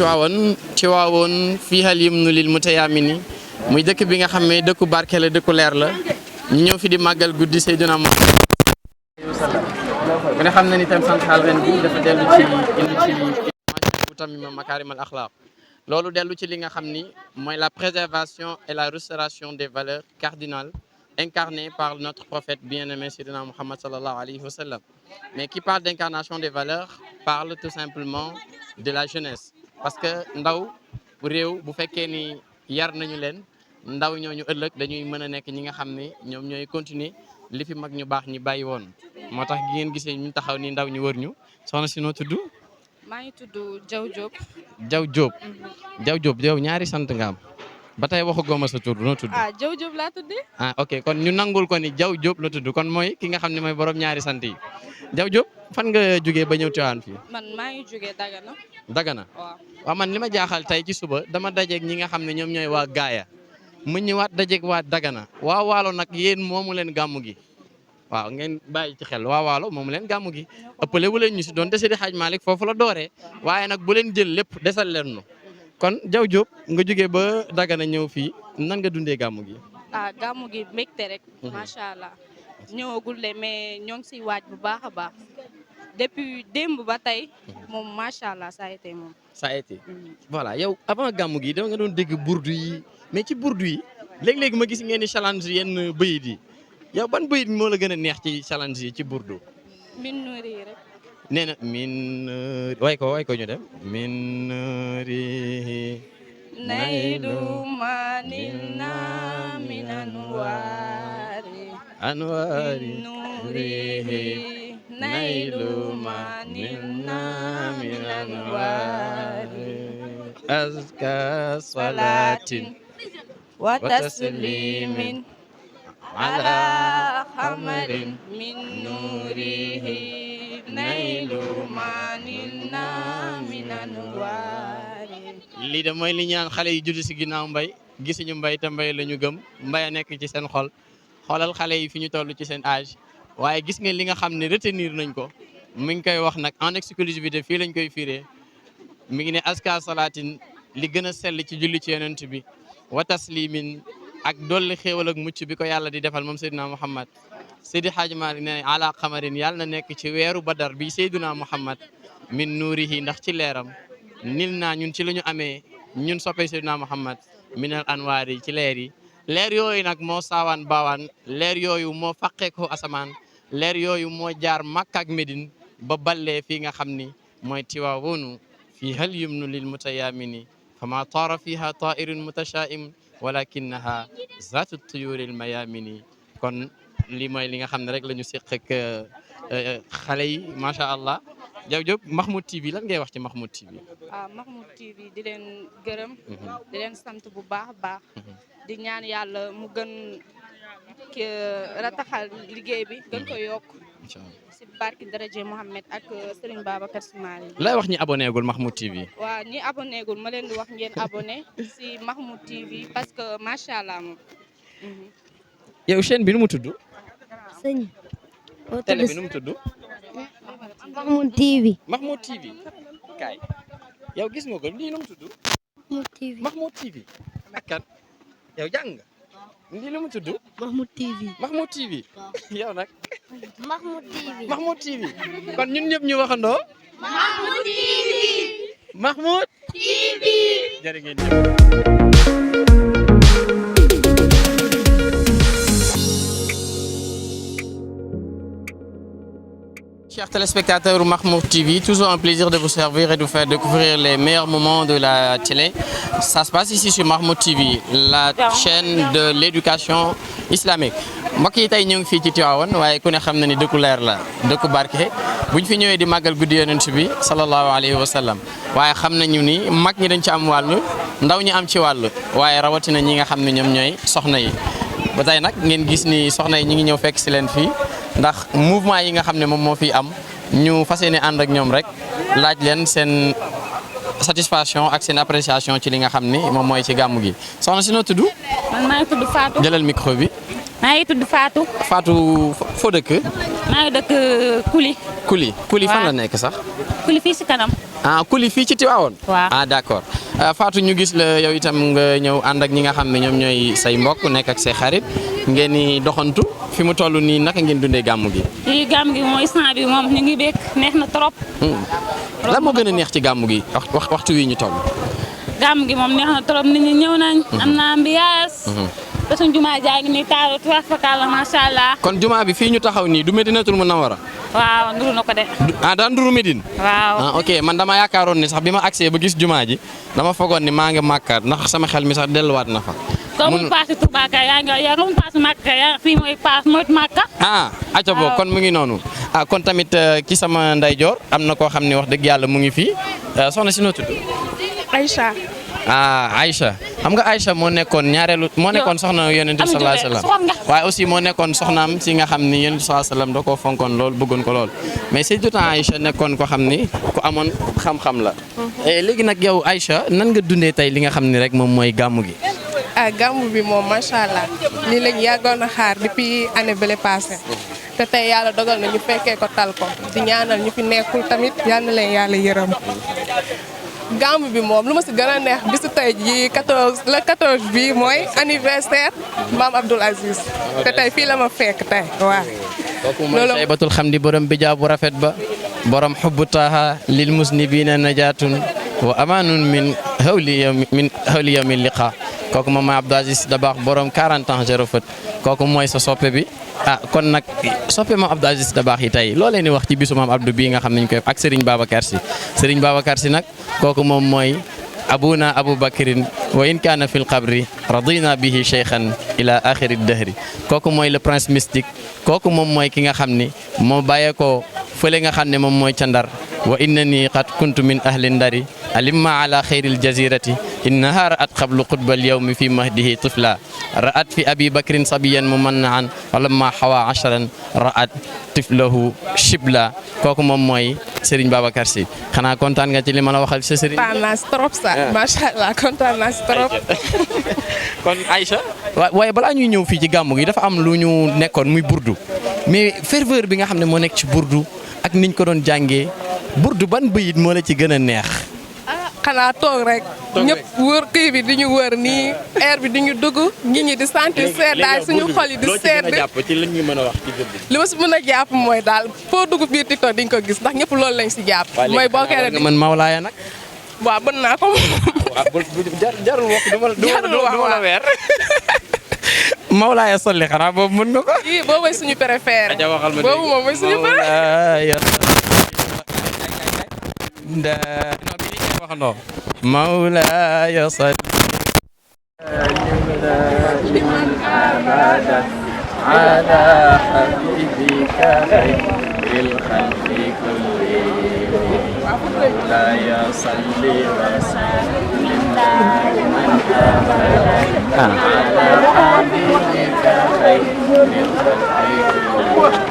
Tiwaawoon fii hal yumnu lil mutayaamini muy dëkk bi nga xam ne dëkku barke la dëkku leer la ñu ñëw fi di màggal guddi Seydina Muhammad ku ne xam na ni thème central ren bi dafa dellu ci indi ci bu tamima makaarimal axlaaq loolu dellu ci li nga xam ni mooy la préservation et la restauration des valeurs cardinales incarnées par notre prophète bien-aimé Seydina Muhammad sallallahu alayhi wa sallam. Mais qui parle d'incarnation des valeurs parle tout simplement de la jeunesse. Parce que ndaw réew bu fekkee ni yar nañu leen ndaw ñooñu ëllëg dañuy mën a nekk ñi nga xam ne ñoom ñooy continuer li fi mag ñu baax ñi bàyyi woon. moo tax gi ngeen gisee ñu taxaw ni ndaw ñu wër ñu soxna si noo tudd. maa ngi tudd Diaw Diop. Diaw Diop. Diaw Diop yow ñaari sant nga am ba tey waxu gooma sa tur noo tudd. Diaw Diop laa tuddee. Ok kon ñu nangul ko ni Diaw Diop la tudd kon mooy ki nga xam ne mooy borom ñaari sant yi Diaw Diop fan nga jógee ba ñëw Tivaouane fii. man maa ngi jógee Dagana. Dagana waaw man li ma jaaxal tey ci suba dama dajeeg ñi nga xam ne ñoom ñooy waa Gaaya mu ñëwaat dajeeg waa Dagana waa Waalo nag yéen moomu leen gàmmu gi. waaw ngeen bàyyi ci xel waa Waalo moomu leen gàmmu gi ëppale wu leen ñu si doon te Seydi Hadj Malick foofu la dooree waaye nag bu leen jël lépp desal leen nu kon Diaw Diop nga jógee ba Dagana ñëw fii nan nga dundee gàmmu gi. gàmmu gi mbégte rek. macha allah ñëwagul de mais ñoo ngi siy waaj bu baax a baax depuis démb ba tey moom macha allah ça a été moom. ça a été voilà yow avant gàmmu gi da nga doon dégg burdu yi mais ci burdu yi léeg-léeg ma gis ngeen ni challenge yenn bëyit yi. yow ban bëyit moo la gën a neex ci challenge yi ci burdu. min nuuri rek. nee na min way ko ñu dem. min nuuri naylu manilna min anwaari. anwaari min nuurihi naylu manilna min anwaari. azka salaatin wa taslimin على خمر من نوره نيل ما نلنا من أنوار. lii de mooy li ñaan xale yi judd si ginnaaw mbay gisuñu mbay te mbay la ñu gëm mbay a nekk ci seen xol xoolal xale yi fi ñu toll ci seen âge waaye gis nga li nga xam ne retenir nañ ko mi ngi koy wax nag en exclusivité fii lañ koy firee mi ngi ne aska salaatin li gën a sell ci julli ci yonent bi wa taslimin ak dolli xéewal ak mucc bi ko yàlla di defal moom Seydina Muhammad Seydi Hadji Malick ne ala xamarin yàlla na nekk ci weeru badar bi Seydina Muhammad min nuurihi ndax ci leeram nil naa ñun ci la ñu amee ñun soppee Seydina Muhammad minal anwaar yi ci leer yi leer yooyu nag moo saawaan baawaan leer yooyu moo faqee ko asamaan leer yooyu moo jaar Makka ak Médine ba ballee fii nga xam ni mooy Tiwaawoonu fii hal yumnu lil mutayaamini fama taara fiha taa'irun mutashaa'im walakinaha zaatu tuyuril mayamini kon lii mooy li nga xam ne rek la ñu seq ak xale yi macha allah Diaw Diop Mahmoud TV lan ngay wax ci Mahmoud TV. Mahmoud TV di leen gërëm. di leen sant bu baax a baax. di ñaan yàlla mu gën rataxal liggéey bi gën ko yokk. incha allah si barki daraje Mohamed ak Serigne Babacar Sy Malick. lay wax ñi abonné gul Mahmoud TV. waaw ñi abonné gul ma leen di wax ngeen abonné si Mahmoud TV parce que macha allah moom. yow chaîne bi nu mu tudd. sëñ. télé bi nu mu tudd. Mahmoud TV. Mahmoud TV. kaay yow gis nga ko lii nu mu tudd. Mahmoud TV. Mahmoud TV. ak kan yow jàng nga. lii nu mu tudd. Mahmoud TV. Mahmoud TV. yow nag. Mahmoud TV. Mahmoud TV. kon ñun ñëpp ñu waxandoo. Mahmoud TV. Mahmoud TV. jërë ngeen jëf. Chers téléspectateurs Mahmoud TV, toujours un plaisir de vous servir et de vous faire découvrir les meilleurs moments de la télé. Ça se passe ici sur Mahmoud TV, la chaîne de l'éducation islamique. mbokk yi tey ñu ngi fii ci Tivaouane waaye ku ne xam na ni dëkku leer la dëkku barke buñ fi ñëwee di màggal guddi yonent bi sallallahu alayhi wa sallam waaye xam nañu ni mag ñi dañ ci am wàll ndaw ñi am ci wàll waaye rawatina ñi nga xam ne ñoom ñooy soxna yi. ba tey nag ngeen gis ni soxna yi ñu ngi ñëw fekk si leen fii ndax mouvement yi nga xam ne moom moo fi am ñu fas yéene ànd ak ñoom rek laaj leen seen satisfaction ak seen appréciation ci li nga xam ni moom mooy ci gàmmu gi soxna si noo tudd. man maa ngi tudd Fatou. jëlal micro bi. maa ngi tudd Fatou. Fatou foo dëkk. maa ngi dëkk Kuli. Kuli fan la nekk sax. Kuli fii si kanam. kuli fii ci Tivaouane. waaw d'accord Fatou ñu gis la yow itam nga ñëw ànd ak ñi nga xam ne ñoom ñooy say mbokk nekk ak say xarit ngeen ni doxantu fi mu toll nii naka ngeen dundee gàmmu gi. lii gàmm gi mooy instant bi moom ñu ngi békk neex na trop. lan moo gën a neex ci gàmmu gi waxtu wi ñu toll. gàmm gi moom neex na trop nit ñi ñëw nañ. am na ambiance. te suñ jumaa jaa ngi nii taaru tuwaat fakal la macha allah. kon jumaa bi fii ñu taxaw nii du Medinatul Munawwara. waaw nduru na ko de. daan nduru Médine. waaw ok man dama yaakaaroon ni sax bi ma agsee ba gis jumaa ji dama fogoon ni maa ngi màkkaat ndax sama xel mi sax delluwaat na fa. comme mu paase Touba kay yaa nga mu paase Makka yaa fii mooy paas mooy Makka. acca boobu kon mu ngi noonu. kon tamit ci sama ndeyjoor am na koo xam ne wax dëgg yàlla mu ngi fii soxna si noo tudd. Aïcha. Aïcha xam nga Aïcha moo nekkoon soxna Yonent bi sallallahu alayhi wasallam waaye aussi moo nekkoon soxnaam si nga xam ni Yonent bi sallallahu alayhi wasallam da koo fonkoon lool bëggoon ko lool mais Sayyidatuna Aïcha nekkoon ko xam ni ku amoon xam-xam la. léegi nag yow Aïcha nan nga dundee tey li nga xam ni rek moom mooy gàmmu gi. gàmmu bi moom macha allah lii lañ yàggoon a xaar depuis année bële passé te tey yàlla dogal na ñu fekkee ko tal ko di ñaanal ñu fi nekkul tamit yal na leen yàlla yërëm. gàmmu bi moom lu ma si gën a neex bisu tey jii le 14 bi mooy anniversaire maam Abdoul Aziz te tey fii la ma fekk tey waaw. kooku mooy saybatul xamdi borom bijaa bu rafet ba borom xubbu taaha lil musnibina najaatun wa amanun min hawli yawmi liqa kooku moom mooy Abdoul Aziz Dabakh borom 40 ans jërë fët kooku mooy sa soppe bi kon nag soppe maam Abdoul Aziz Dabakh yi tey loo leen di wax ci bisu maam Abdou bii nga xam nañ koy ak Serigne Babacar Sy nag kooku moom mooy abuna Abu Bakrin wa in kaana fil qabri radina bihi cheikhan ila axiri dahri kooku mooy le prince mystique kooku moom mooy ki nga xam ni moo bàyyeekoo fële nga xam ne moom mooy ca Ndar wa innani qad kuntu min ahli ndari alimma ala xayril jazirati innaha ra'at qablu qutbal yawmi fi mahdihi tifla ra'at fi abi bakrin sabiyan mumannaan walamma hawa ashran ra'at tiflahu shibla kooku moom mooy Serigne Babacar Sy xanaa kontaan nga ci li ma la waxal sa Serigne. kontaan naa si trop sax macha allah kontaan naa si trop. kon Aïcha waaye balaa ñuy ñëw fii ci gàmmu gi dafa am lu ñu nekkoon muy burdu mais ferveur bi nga xam ne moo nekk ci burdu ak niñ ko doon jàngee burdu ban bayit moo la ci gën a neex. xanaa toog rek ñëpp wër kii bi di ñu wër nii air bi di ñu dugg nit ñi di sentir seddaay suñu xol yi di sedd. ci lañ ñu mën a wax ci burdu. li ma si mën a jàpp mooy daal foo dugg biir TikTok di nga ko gis ndax ñëpp loolu lañ si jàpp. mooy boo koy nga mën Mawlaaya nag. waaw mën naa ko. jarul wax du ma la weer. Mawlaaya solli xanaa boobu mën nga ko. yii boobu mooy suñu préféré. boobu moom mooy suñu préféré. مولاي صل لمن أبدا على حبيبك خير الخلق كلهم مولاي صل وسلم دائما أبدا على حبيبك خير الخلق كلهم